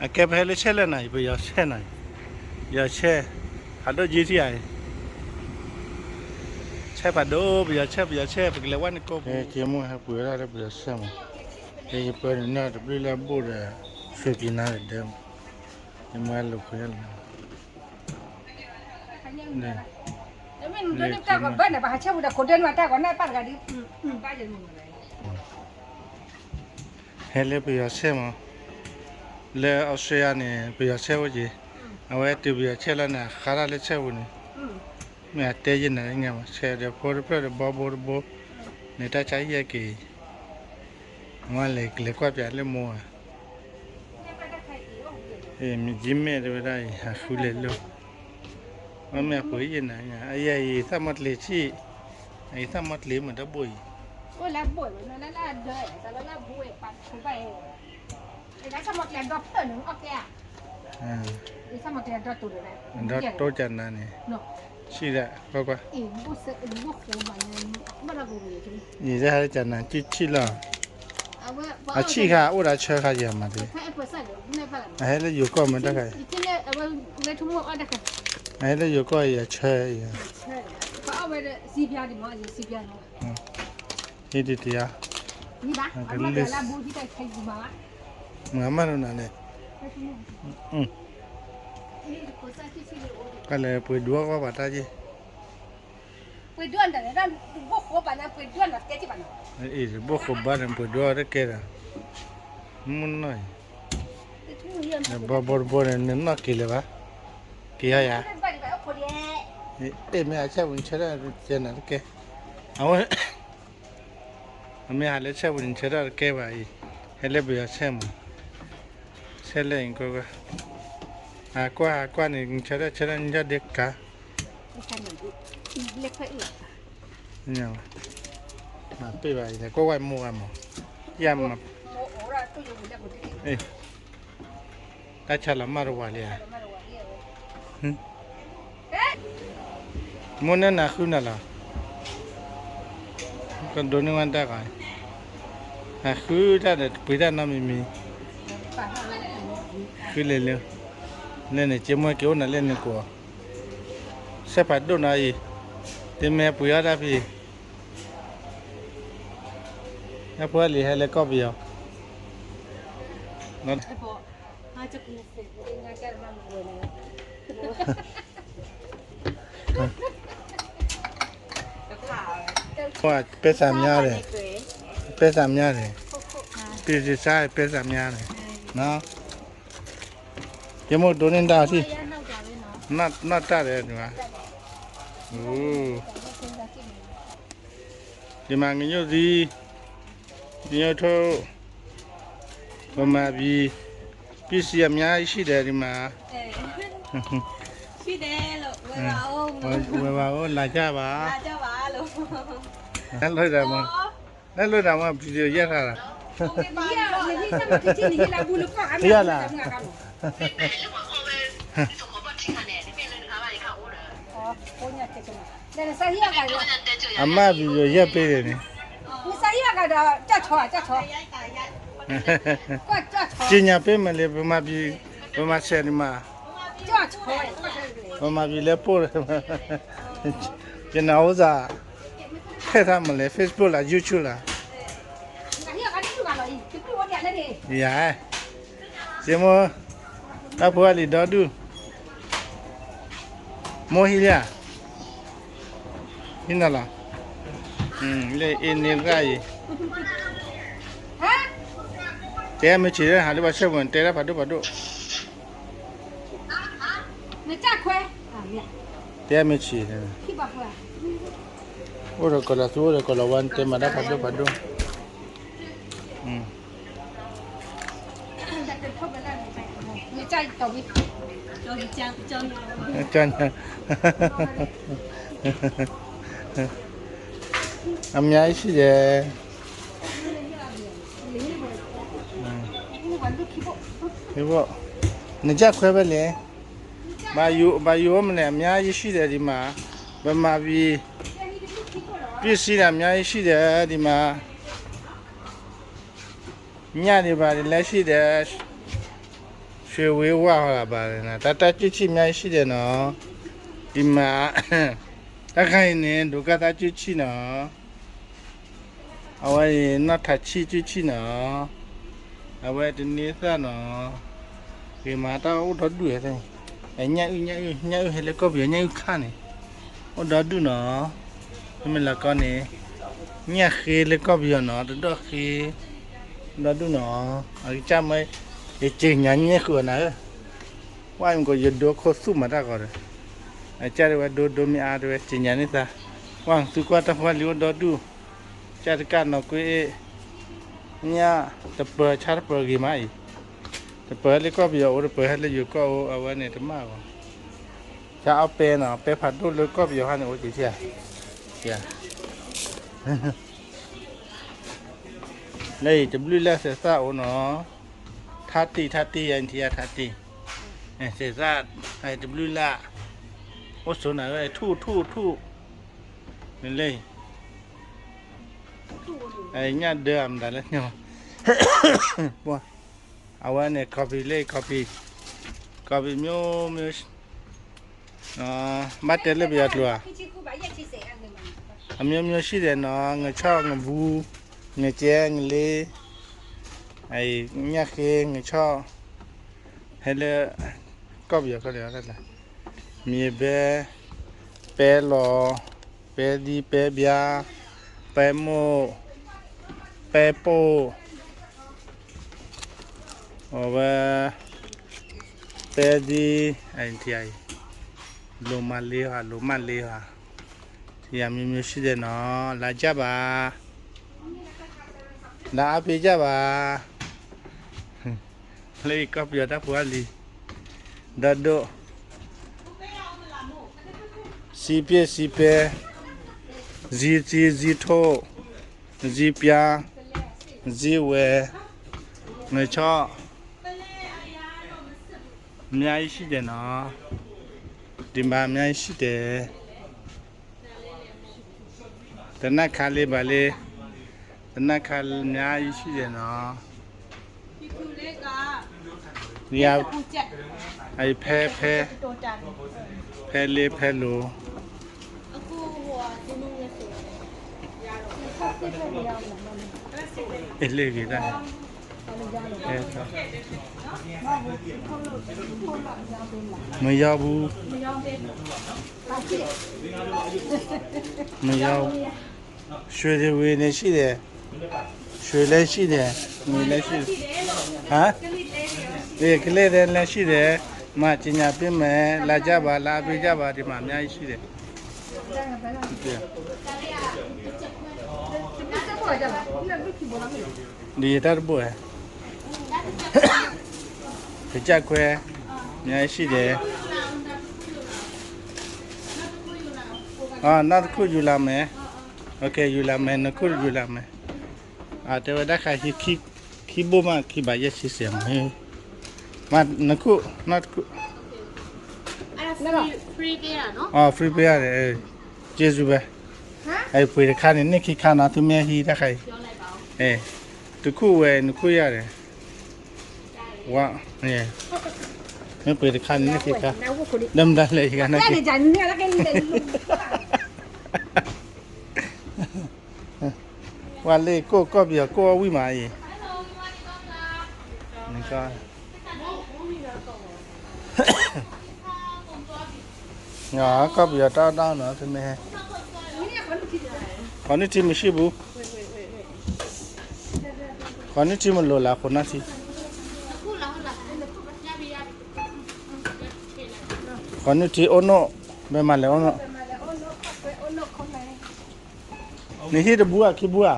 အကဲ ပဟဲလၢဆဲးလၢနၤအံၤ ပယီၤဆဲးနၤအံၤ, ပယီၤဆဲး, ဖးဒိၣ်ကၠံထံၣ်ဧါအံၤ, ဆဲးဖးဒိၣ် ပယီၤဆဲး ပယီၤဆဲး ပကလဲၤဝဲန့ၣ်ကိးပူၤ, က့မူဟဲပှ့ၤဝဲဒၣ်လၢပယီၤဆဲးမး, ယပၢနုာ်နီၢ်တဘျုးလၢအဘိၣ်ဒီး ရွှေပြည်နန်းဒီးဒၢ, ယမ့ၢ်လိာ်ခွဲလီၤ, ဟဲလၢပယီၤဆဲးမး, လၢအီစထြ့လယါန့ၣ် ပယီၤဆဲးအိၣ်က့ၤ, အဝဲတုၤပယီၤဆဲးလၢန့ၣ် ဃါတၢ်လၢဆဲးပူၤန့ၣ်, မ့ၢ်အတဲယဲၢ်နၤညါမး ဆဲးဒီးဖိတဖျၢၣ်ဒီးဘီဘိတဘိ, န့ၣ်တၢ်ဆါဟံၣ်ဟဲက့ၤအံၤ, ဝဲလဲၤကလဲၤကွၢ်ပၠးလၢမိၢ်ဧါ မ့ၢ်ကၠံမဲာ်တဲဝဲဒၣ်အံၤ ဟးဃုလဲၤလိၢ်, အမ့ၢ်အပှ့ၤယဲၢ်နၤညါ အယဲၢ်အံၤ သၣ်မီၢ်ကျ့ဆံၣ်, အံၤသၣ်မီၢ်ကျ့မ့ၢ်တဘိၣ်အံၤ, ဒီးတိၢ်ကနၤန့ၣ်, ဆံၣ်ဒၣ်ကွၢ်ကွၢ်, အံၤသ့ၣ်ဟဲလၢကနၤန့ၣ်, အဆံၣ်ခါအိၣ်ဒီးဆၢခါယၤမးတ့ၢ်, အဟဲလၢယိၤကီၢ်မ့ၢ်တၢ်ခါအံၤ, အဟဲလၢယိၤကီၢ်အံၤအဆၢအံၤ, ဟ့ၣ်တံတံဧါ, မၤမၢ်ဒိၣ်နၤန့ၣ်, ကလဲၤပှ့ၤဒွဲၣ်ကွၢ်ပှၤတၢ်က့ၢ် အံၤတဘိၣ်ဃိဘၣ်န့ၣ် ပှ့ၤဒွဲၣ်တကဲဒီး, မုၢ်နီၢ်အံၤ, ဘီဘိတဘိန့ၣ် နနီၢ်က့ၤလၢၤဘၣ်, က့ၤဟါယၤ, အ့ၣ်မ့ၢ်အဆဲးပူၤနဆၢထၢၣ်ကဲနၤတကဲ, အဝဲ အမ့ၢ်ဟးလၢဆဲးပူၤန့ၣ် နဆၢထၢၣ်တကဲဘၣ်အံၤ, ဟဲလၢပယီၤဆဲးမး, ဆဲးလဲၣ်အံၤကွၢ်ကွၢ်, ဟးကွၢ်ဟးကွၢ်န့ၣ် နဆၢထၢၣ်ဆၢထၢၣ်နယီၢ်ဒ့ကါ, မၤပ့ၢ်ဘၣ်အံၤ လဲၤကွၢ်ဝဲမိၢ်ဂၤမး, ယၤမး, တၢ်ဆါလီၤမၢ်တဝၤလံဧါ မိၢ်န့ၢ်နၤဃုနၤလီၤ, ကဒိးန့ၢ်ဝဲတၢ်ဂီၤ, အဃုတၢ်ဒီးပှ့ၤတၢ်နီတမံၤမံၤ, ဃုလဲၤလၢ, လၢန့ၣ် က့မိၢ်က့ၤအိၣ်နၤလၢန့ၣ်ကိး, ဆဲးဖးဒိၣ်နီၤအံၤ, တမ့ၢ်ပှ့ၤအီၣ်တၢ်ဖဲအံၤ, အဖိအလံၤဟဲလၢကီၢ်ပယီၤ ပဲစၢ်မၠါဒီး, ပဲစၢ်မၠါန့ၣ်, ပျံၤစၢ်ပဲစၢ်မၠါန့ၣ်, ယမိၢ်ဒိးန့ၢ်တၢ်ထံၣ်, နီၢ်တၢ်ဒီးန့ၣ်, ဒ်မး ငညိၣ်သံ, ငညိၣ်ထိ, ပမၤဘံၤ, ပျံၤစၢ်အမၠါယဆံၣ်ဒီးဒ်မး, ဝဲဘၣ်အိၣ်လၢ်ကၢ်ဘၣ်, လၢလိာ်တၢ်မး, လၢလိာ်တၢ်မး video ယဲၢ်ထါလီၤ, ယဲၢ်လၢ် အမၢ် video ယဲၢ်ပ့ၤန့ၣ်, ကြေညာပေးမယ်လၢ ဗမာပြည်, ဗမာဆယ်ဒီးမး, ဗမာပြည်လဲၤပို့, ကျွန်တော်ဥစ္စာ ထည့်ထားမလဲ Facebook လား YouTube လား, ယၤ, က့မိၢ်, တၢ်ဖိအလံၤဒီဒူၣ်, မိၢ်ဟံးလံဧါ, ဟံးနၤလီၤ, လၢအ့န့ၢ်ရၣ်အံၤ, တဲမ့ၢ်ဆံးလၢဟးလၢပှၤဆဲးပူၤ တဲဒၣ်ဖးဒိၣ်ဖးဒိၣ်, တဲမ့ၢ်ဆံး, အိၣ်ဒီးကီၢ်လီၤသူ အိၣ်ဒီးကီၢ်လီၤဝါ တဲမၤတၢ်ဖးဒိၣ်ဖးဒိၣ်, အမၠါယဆံၣ်ဒီး, နကခွဲးဖဲလဲၣ်, ဘၣ်ယိၣ်မလဲၣ် အမၠါယဆံၣ်ဒီးဒ်မး, ဗမာပြည်, ပျံၤစၢ်ဒီးအမၠါယဆံၣ်ဒီးဒ်မး, ညၣ်ဒံးဘၣ်ဒ်လဲၣ်ဆံၣ်ဒီး, ရွှေပြည်နန်း ဆွေဝေးဝါဟီလာဘၣ်န့ၣ် တၢ်တၢ်ကူၣ်ဆံၣ်မၠါယဆံၣ်ဒဲးနီၤ, ဒ်မး တၢ်ခါအံၤန့ၣ် ဒိးကါတၢ်ကူၣ်ဆံၣ်နီၤ, အဝဲအံၤ နီၢ်ထးဆံၣ်ကူၣ်ဆံၣ်နီၤ, အဝဲတန့သၣ်နီၤ, ဂ့ၤမးတၢ်အိၣ်ဒီဒူၣ်ဝဲ, ညၣ်အုၣ် ညၣ်အုၣ် ညၣ်အုၣ်ဟဲလၢကီၢ်ပယီၤ ညၣ်အုၣ်ခါန့ၣ် အိၣ်ဒီဒူၣ်နီၤ, မ့ၢ်လီၤကီန့ၣ် ညၣ်ဃ့လၢကီၢ်ပယီၤနီၤ တဒီၣ်ဃ့ ဒီဒူၣ်နီၤ, အကစၢ်မ့ၢ် ယစ့ညါညၣ်ဃုာ်အီၤနၤဧၢ, ဝဲမ့ၢ်ကီးယဒိခိၣ်သူၣ်မးတၢ်ဂီၤဒီး, အကစၢ်တဲဝဲဒိဒိမ့ၢ်အါတဲဝဲ စ့ညါန့ၢ်သး, ဝဲသုကွၢ်တၢ်ဖိလံၤအိၣ်ဒီဒူၣ်, ကစၢ်တကးနီၢ်ကွ့အ့ၣ်, ညၣ်တပၢၤဆါတပၢၤဂ့ၤမးအံၤ, တပၢၤလၢကီၢ်ပယီၤအိၣ် တပၢၤဟဲလၢယိၤကီၢ်အိၣ် အဝဲန့ၣ်တမၣ်ဂီၤ ဆါအီၣ်ပဲနီၤ ပဲဖးဒိၣ်လၢကီၢ်ပယီၤဟါန့ၣ်အိၣ်က့ၤထံဧါ, လၢအံၤတဘျုးလၢ်သဲးသၣ်အိၣ်နီၤ, ထါတံၢ် ထါတံၢ် ယၤထံယၤထါတံၢ်, သဲးသၣ် တဘျုးလၢ်, အိၣ်ဆိးနၤဝဲ ထူၣ်ထူၣ်ထူၣ်, နလၢ ညၣ်ဒၢအမတၤလၢညါ, အဝဲန့ၣ် coffee လၢ coffee, coffee မျိုးမျိုး, ဘၣ်တဲလၢပယီၤကျိာ်ဧါ, အမျိုးမျိုးရှိတယ်နော်, ငါးခြောက်, ငါးဘူး, ငါးကဲ, ငါးလေး, ညၣ်ဃ့, ငါးခြောက်, ဟဲလၢ ကီၢ်ပယီၤခီလၢ မြေပဲ, ပဲလီၤ, ပဲသီး, ပဲပြား, ပဲမုန့်, ပဲပုပ်, အဝဲ ပဲသီး, အံၤထံအံၤ, လိုမလေးဟာ, လိုမလေးဟာ, ထံအမျိုးမျိုးရှိတယ်နော်, လာကြပါ, လာအားပေးကြပါ, လၢကီၢ်ပယီၤတၢ်ဖိအါလံ, ဒီဒိၣ်, စံပစ်, စံပဲ, စံသီး, စံထုတ်, စံပြား, စံဝဲ, ငါးခြောက်, အများကြီးရှိတယ်နော်, ဒီမှာအများကြီးရှိတယ်, တနတ်ခါလေးပါလေ, တနတ်ခါအများကြီးရှိတယ်နော်, ဒီက အဖဲ ဖဲ ဖဲလေး ဖဲလို, အ့ၣ် လ့ၣ်ဂ့ၤတၢ်, ဖဲ မရောဘူး, မရောဘူး, ရွှေတွေဝေနေရှိတယ်, ရွှေလည်းရှိတယ်, ငွေလည်းရှိတယ်, ဟမ်, ကလေးတွေလည်းရှိတယ်, မကြေညာပေးမယ်, လာကြပါ, လာအားပေးကြပါ, ဒီမှာအများကြီးရှိတယ်. ဒီတၢ်တဘိၣ်ဧါ, ကစၢ်ခွဲ, အများကြီးရှိတယ်. နောက်တစ်ခုယူလာမယ်. โอเค ယူလာမယ်, နှစ်ခုယူလာမယ်. တဲဝဲဒၣ်ခါ ခံဘိၣ်မး ခံဘးယဲၢ်ဆံဆဲးမး, မး နှစ်ခု, နောက်တစ်ခု. အဲ free ပေးရတယ်, ကျေးဇူးပဲ. အဲ ပှ့ၤတခါန့ၣ် န့ၢ်ခံခါနီၤ, သုမ့ၢ်ဟံးတၢ်ခါအံၤ, အဲ တစ်ခုဝယ် နှစ်ခုရတယ်. ဝါ, မ့ၢ်ပှ့ၤတခါန့ၣ် န့ၢ်ခံခါ, ဒၣ်မတၤလဲၣ် ယကနၣ်က့ၤ ဝါလၢကိၣ်ကီၢ်ပယီၤကိၣ်အီၣ်ဝံၣ်မးအံၤ, ကီၢ်ပယီၤတၢ်အီၣ်တၢ်အီနီၤ သုမ့ၢ်ဟဲ, ခီနုၢ်ထံ မရှိဘူး, ခီနုၢ်ထံ မလိုလား ခိၣ်နၢ်ထံ, ခီနုၢ်ထံ အိၣ်နီၣ်, ဘယ်မှာလဲ အိၣ်နီၣ်, နဟံၣ်တဘူးဧါ ခံဘူးဧါ.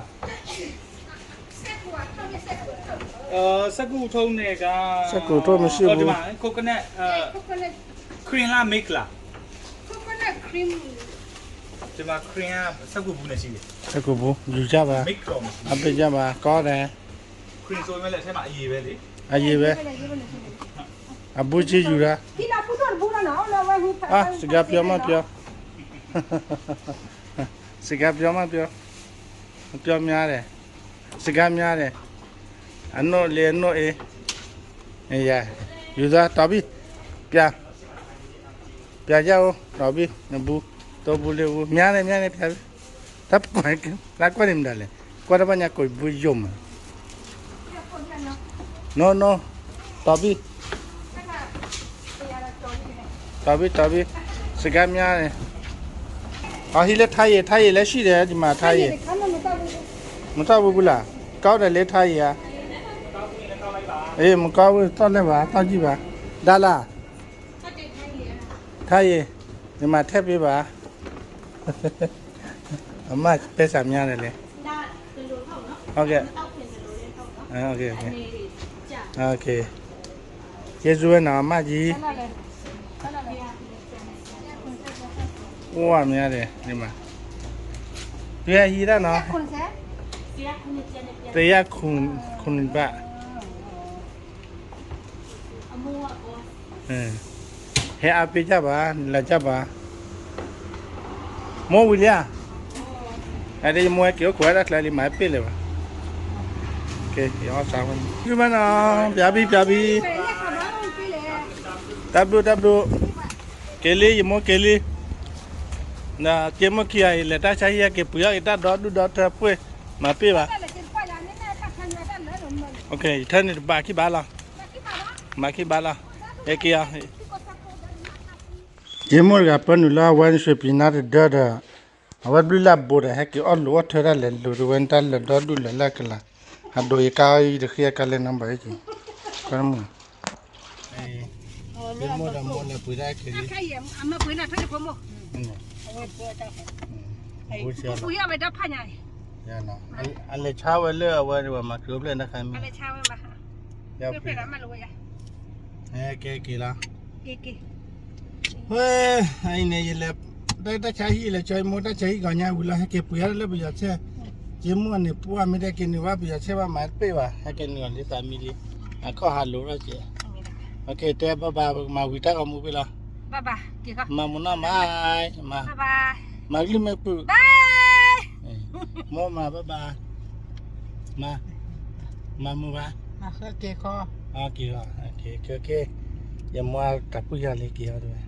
စက္ကူထုတ်နဲ့က စက္ကူထုတ် မရှိဘူး, ဒီမှာ coconut, coconut cream လား milk လား, coconut cream, ဒီမှာ cream စက္ကူဘူးနဲ့ရှိတယ်, စက္ကူဘူး ယူကြပါ, အပေးကြပါ, ကောင်းတယ်, cream ဆိုပေမဲ့လည်း အထဲမှာအရည်ပဲလေ, အရည်ပဲ, အဘူးကြီးယူတာ, အာ စကားပြောမှပြော, စကားပြောမှပြော, ပြောများတယ်, စကားများတယ်, အနုတ်လေး အနုတ်လေး, အရာ ယူၤသး တီၤဘံၣ်, ပျၤ, ပျၤယၢ်အိၣ် တီၤဘံၣ် နဘူး, တိၢ်ဘူးလ့ၣ်အူ မၠါန့ၣ် မၠါန့ၣ် ပျၤဘံၣ်, တၢ်ကွၢ်န့ၣ်မတၤလဲၣ်, ကွၢ်တၢ်ဘၣ်ညါကိးဘုယိၣ်မး, နီၢ်နီၢ်, တီၤဘံၣ်, တီၤဘံၣ် တီၤဘံၣ်, စကါမၠါန့ၣ်, အဟံးလၢထါယံာ် ထါယံာ်လၢဆံၣ်ဒီး ယမၤထါယံာ်, မတၢ်ဘူးဘူးလၢ်, ကီၢ်ဒီးလၢထါယံာ်ဧါ, အ့ မကီၢ်ဝံၤ သီၣ်လဲၣ်ဘၣ် သီၣ်ကံၢ်ဘၣ်, ဒါလၢ် ထါယံာ်, ယမၤထဲပ့ၤဘၣ်, အမ့ၢ်ပဲစးမၠါဒီးလဲၣ်, ကဲ, ကဲ, ကဲ, ကဲ, ယ့ၣ်ၡူးဝဲနီၤ အမၢ်ကံ အိၣ်အမ့ၢ်ဒဲး, ဒ်မး, ပဟံးတၢ်နီၤ, တယၢ်ခူၣ်နံၣ်ဘၣ်, ဟဲအါပ့ၢ်ကၢ်ဘၣ် နလၢကၢ်ဘၣ်, မိၢ်ဝံၤလံဧါ, အဒ်ယမိၢ်ဟဲက့ၤအိၣ်ခိးဝဲတၢ်ချၢလံ မၤပ့ၢ်လၢၤဘၣ်, ကမနီၤ, ပျးဘံၣ် ပျးဘံၣ်, တၢ်ဘျုး တၢ်ဘျုး, က့ၤလံ ယမိၢ်က့ၤလံ, က့ၤမိၢ်ခံဂၤအံၤ လဲၤတၢ်ဆါဟံၣ် ဟဲက့ၤပှ့ၤအီၣ်က့ၤတၢ်ဒီဒူၣ်ဒီထၢပှ့ၢ်, မၤပ့ၢ်ဘၣ်, ယထၢန့ၣ်တဘၣ်ခံဘၣ်လီၤ, မၤခံဘၣ်လီၤ, ဟဲက့ၤအီၤ က့ၤမိၢ်တဂၤပၢနုာ်လၢအဝဲနရွှေပြည်နါတဒၢဒီး, အဝဲဘျုးလၢအဘိဒီး ဟဲက့ၤအီၣ်လူၤအီၣ်ထၢတၢ်လဲၤလိၤတဝဲတၢ်လၢာ်ဒီဒူၣ်လၢာ်လၢကလၤ, အဒိးယကါအီၤအံၤတဃံအကါလဲၣ်နီဘၣ်, ကမ, က့ၤမိၢ်ဒီးမိၢ်လဲၤပှ့ၤတၢ်ခဲလံ, အလဲၤဆါဝဲလၢအဝဲန့ၣ် ပှၤမၤခရံာ်အိၣ်ဖျဲၣ်တၢ်ခါမ့ၢ်, ကဲက့ၤလီၤ, ဝဲ, အံၤန့ၣ် ယလဲၤ, တၢ်ဆါဟံၣ်လဲၤဆါ ယမိၢ်တၢ်ဆါဟံၣ်ဂီၤညါဝံၤလီၤ ဟဲက့ၤပှ့ၤအီၣ်လၢပယီၤဆဲၣ်, က့ၤမိၢ်န့ၣ်ပှၢ်မ့ၢ်တဲက့ၤနုာ်ဘၣ်ပယီၤဆဲၣ်ဘၣ် မၤတပ့ၢ်ဘၣ် ဟဲက့ၤနုာ်အီၤလံသးမံလံ, အခီၣ်ဟးလိၤထီၣ်က့ၤ, က့ၤတဲဘၣ်ဘၣ် မၤဝံၤတၢ်ဂီၤမူဖဲလီၤ, မၤမူနီၢ်မး, မၤကလုၢ်မ့ၢ်ပုၢ်, မိၢ်မၤဘၣ်ဘၣ်, မၤ, မၤမုာ်ဘၣ်, က့ၤ, ယမိၢ်တၢ်ပုၢ်ယၤလံက့ၤအီၤတဝဲ